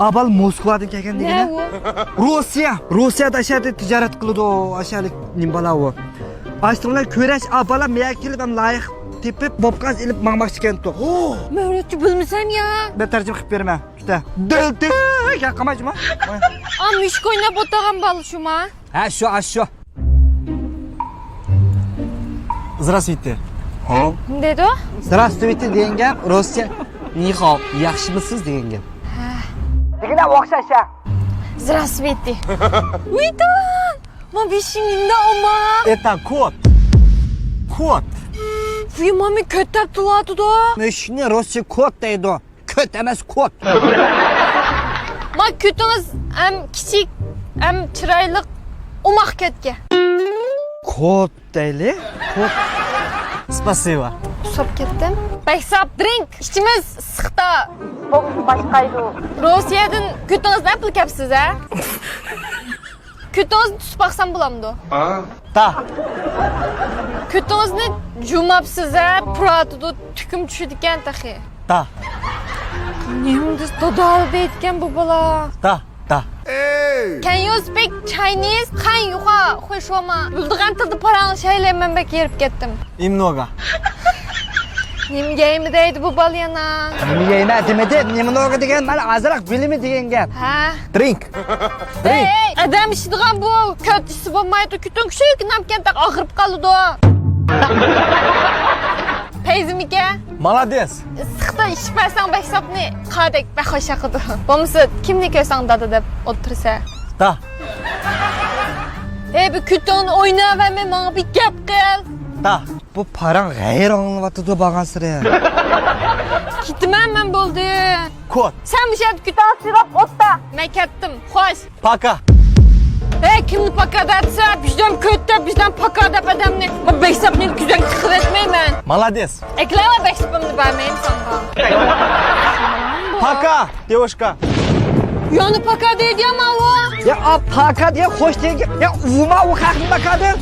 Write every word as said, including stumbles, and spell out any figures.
ئابال موسكۋادىن كەلگەن دېگەن. نە ئۇ؟ روسىيە. روسىيەدە ئاشۇ يەردە تىجارەت قىلىدۇ، ئاشۇ يەرلىك نېمە بالا ئۇ. ئاشۇنىڭ بىلەن كۆرۈش ئابالا مېيەگە كېلىپ ھەم لايىق تېپىپ، بوبكىسى ئېلىپ ماڭماقچى ئىكەنتۇ. مەن روسچە بىلمىسەم يا. مەن تەرجىمە قىلىپ بېرىمەن. كۈتە. دۆلتۈ. يا قامايچىما. ئا، مۈشۈك ئويناپ ئولتۇرغان بالا شۇما؟ ھە، شۇ، ئاشۇ. Здравствуйте. نېمە دەيدۇ؟ Здравствуйте دېگەن گەپ روسچە نىخاۋ، ياخشىمۇسىز دېگەن گەپ. ھە. دېگىنە ئوخشاش ھە. Здравствуйте. ۋىتان! ما بېشىڭ نېمىدە ئوما؟ Это кот. Кот. ۋۇي، مامى كۆتەپ تۇرۇۋاتىدۇ. مۈشۈكنى روسچە كوت دەيدۇ. كۆت ئەمەس، كوت. ما كۆتىڭىز ھەم كىچىك، ھەم چىرايلىق، ئوماق كۆتكە. كوت دەيلى، كوت. Спасибо. ئۇسساپ كەتتىم. بەك ساپ درىنك ئىچىمىز ئىسسىقتا. بومسا باشقايدۇ. روسىيەدىن كۆتىڭىزنى ئەپلا كەپسىز ھە؟ كۆتىڭىزنى تۇتۇپ باقسام بولامدۇ؟ تا. كۆتىڭىزنى جۇماپسىز ھە، پۇراتىدۇ، تۈكۈم چۈشىدىكەن تېخى. تا. نېمىدە دادا دەيدىكەن بۇ بالا؟ تا، تا. Can you speak Chinese؟ 汉语话会说吗？بىلىدىغان تىلدا پاراڭلىشايلى، مەن بەك ھېرىپ كەتتىم. Немного. نېمە يەيمە دەيدۇ بۇ بالا يەنە؟ نېمە يەيمە دېمىدى، نېمە نوغا دېگەن، مانا ئازراق بىلىمە دېگەن گەپ. ھە. Drink. Drink. ئەي، ئادەم ئىچىدىغان بۇ كۆت ئىچسە بولمايدۇ، كۆتۈڭ كۈچۈك نامكەنتەك ئاغرىپ قالىدۇ. پەيزىمىكە؟ مالادېس. ئىسسىقتا ئىچىپ بەرسەڭ بەك ساپنى، قادەك بەك خۇش ياقىدۇ. بولمىسا كىمنى كۆرسەڭ دادا دەپ ئولتۇرسا. تا. ئەي، بۇ كۆتۈڭنى ئويناۋەرمەي ماڭا بىر گەپ قىل. تا. بۇ پاراڭ غەيرىي ئاڭلىنىۋاتىدۇ بارغانسېرى. كېتىمەن مەن، بولدى. كوت. سەن مۇشۇ يەردە كۆتۈڭ سىلاپ ئوتتا. مەن كەتتىم. خوش. پاكا. ھەي، كىمنى پاكا دەپسە، بىزدەن كۆت دەپ، بىزدەن پاكا دەپ ئادەمنى. ما بەك ساپ مېنى كۆزۈڭگە قىلىۋەتمەيمەن. مالادېس. ئەكلەۋە بەك ساپىمنى بەرمەيمەن ساڭا. پاكا. دېۋوشكا. يەنە پاكا دەيدۇ يا ماۋۇ. يا، ئا، پاكا دېگەن خوش دېگەن گەپ. يا، ئۇۋما ئۇ خەقنى پاكا دەپ.